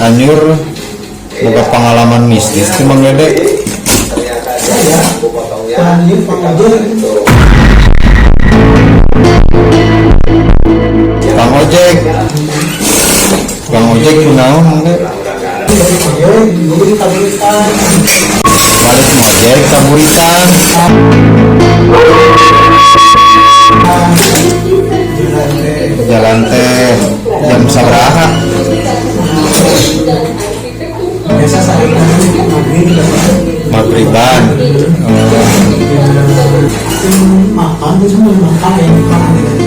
Cianjur boga pengalaman mistis teh, Mang Dede? Ternyata dia aku potongnya Panggil di Pak kamar Ojek. Itu. Kang ojek. Kang ojek kunaon, Mang Dede? Udah nggak ada. Ojek, jadi kaburitan. Balik ngojek kaburitan. Jalan teh. Jalan teh jam sabaraha? Biasa saya maghrib. Maghriban. Oh, makan terus mau makan ya, makan gitu.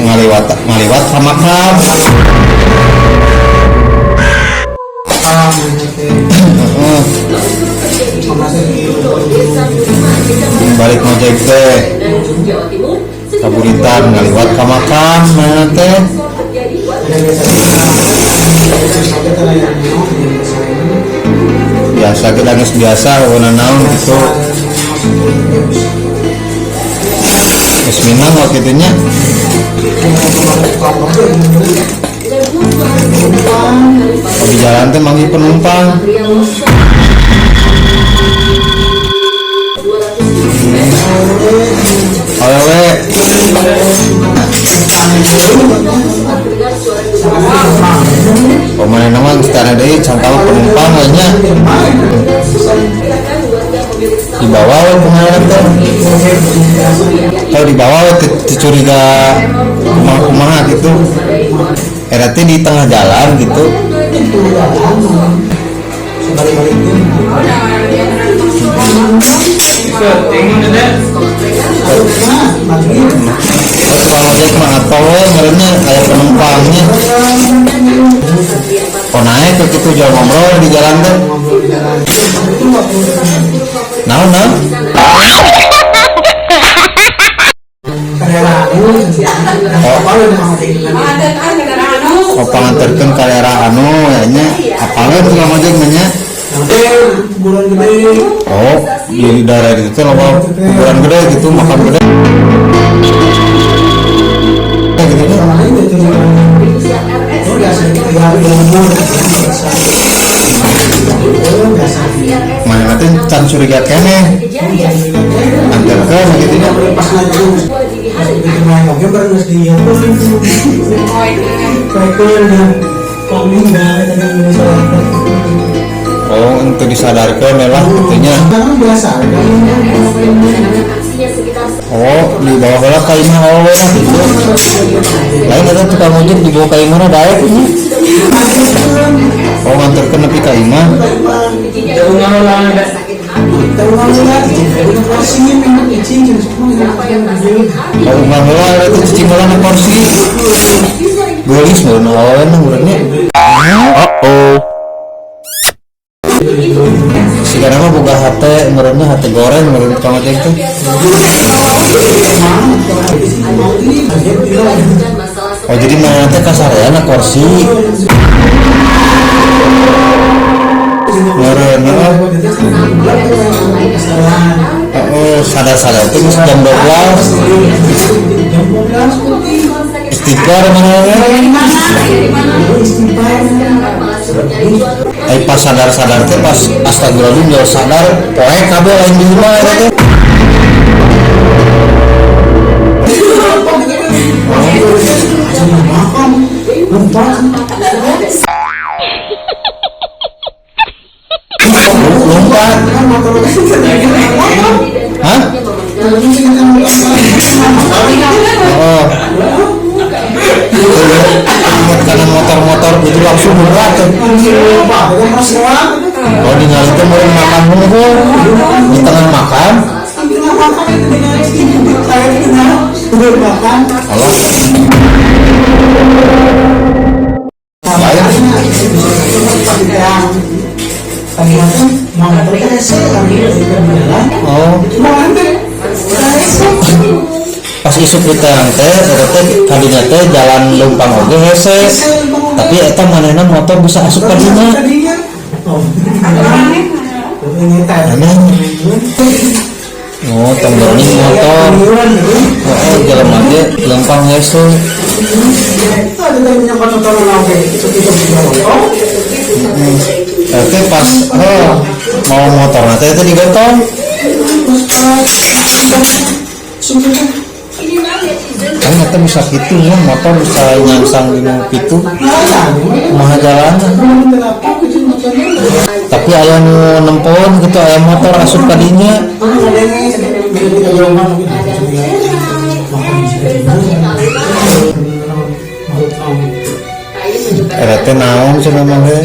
Ngaliwat ngaliwat ka makam. Makan gitu teh. Heeh. Sama saya. Balik ngojek teh kaburitan, ngaliwat ka makam mana teh? Ada biasa sampai yang mau biasa. Biasa kita geus biasa warna naon gitu. Geus minang waktu itu nya. Oh, di jalan teh manggih penumpang. Awewe. Pemain nama geus teu deui can tahu penumpang we nya. Dibawa we kumaha teh? Kalau dibawa we teu curiga kumaha-kumaha gitu. Era teh di tengah jalan gitu. Oh, tukang ojek mah atau we meureunnya aya penumpangnya. Oh, naik ke gitu jual ngobrol di jalan teh. Naon naon? Oh, panganterkeun ka daerah anu ya nya. Apaleun tukang ojek mah nya? Kuburan gede. Oh, di daerah itu teh loba kuburan gede gitu, makam gede. Gitu nya. Sama lain itu. Oh, biasa ya, biasa. Oh, biasa. Mana teh can curiga keneh. Anterkeun gitu nya. Pas lagi pas begitu main oke baru geus di poekeun dia paling enggak tadi misalnya. Oh, untuk disadarkeun lah gitu nya. Kan biasa kan. Oh, dibawa heula ka imah awewe lah gitu. Lain eta tukang ojek dibawa ka imahna daek nya. Oh, nganterkeun nepi ka imah. Oh, unggal heula eta cicing heula na kursi. Geulis meureun awewe na meureun nya. Oh. Sigana mah boga hate meureun nya, hate goreng meureun tukang ojek teh. Oh, jadi mana teh kasareana kursi. Meureun heeh. Oh, sadar-sadar teh geus jam 12. Istighfar mana teh? Tapi pas sadar-sadar teh pas astagfirullahaladzim jauh sadar poek kabeh lain di imah eta teh. Lompat. Hah? Oh. Ingat karena motor-motor itu langsung lompat. Oh, ningali teh meureun makan hungkul di tengah makan. Allah. Lain. Oh, pas isuk di teang teh eta teh kadinya teh jalan leumpang oge hese. Tapi eta manehna motor bisa asup ka dinya. Aneh. Oh, tong dongeng motor. Oh, jelema ge lempang hese. Ada tadi nyangkut motor oke, itu itu digotong. Tapi pas, oh, mau motor nanti itu digotong. Kan eta bisa gitu ya, motor bisa nyangsang di nu kitu. Kumaha jalan? Tapi aya nu nempon gitu, aya motor asup ka dinya. Eta teh naon cenah mah ge?